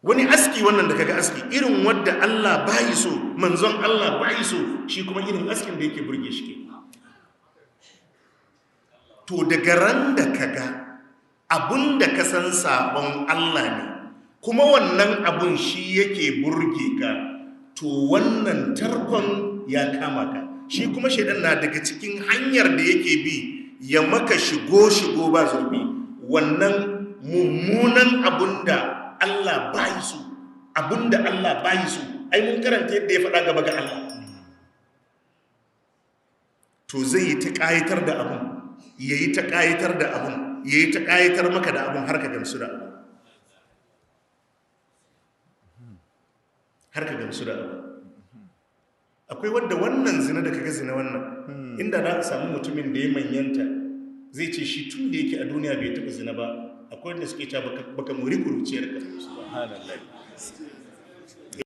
Wani aski wannan da kaga aski irin wadda Allah bayi so, manzon Allah bayi so, shi kuma irin askin da yake burge shi ke. To daga ran da kaga abun da ka san sabon Allah ne, kuma wannan abun shi yake burge ka, to wannan tarkon ya kama ka. Shi kuma shaidan na daga cikin hanyar da yake bi ya maka shigo shigo ba zurfi. Wannan mummunan abun da Allah bayi so, abun da Allah bayi so, ai mun karanta yadda ya faɗa gaba ga Allah. To zai yi ta ƙayatar da abun, ya yi ta ƙayatar da abun, ya yi ta ƙayatar maka da abun har ka gamsu da abun. Har ka gamsu da abun. Akwai wadda wannan zina da kaga zina wannan, inda za a samu mutumin da ya manyanta zai ce shi tun da yake a duniya bai taɓa zina ba. Akwai wanda suke cewa baka mori kuruciyar ka. Subhanallah.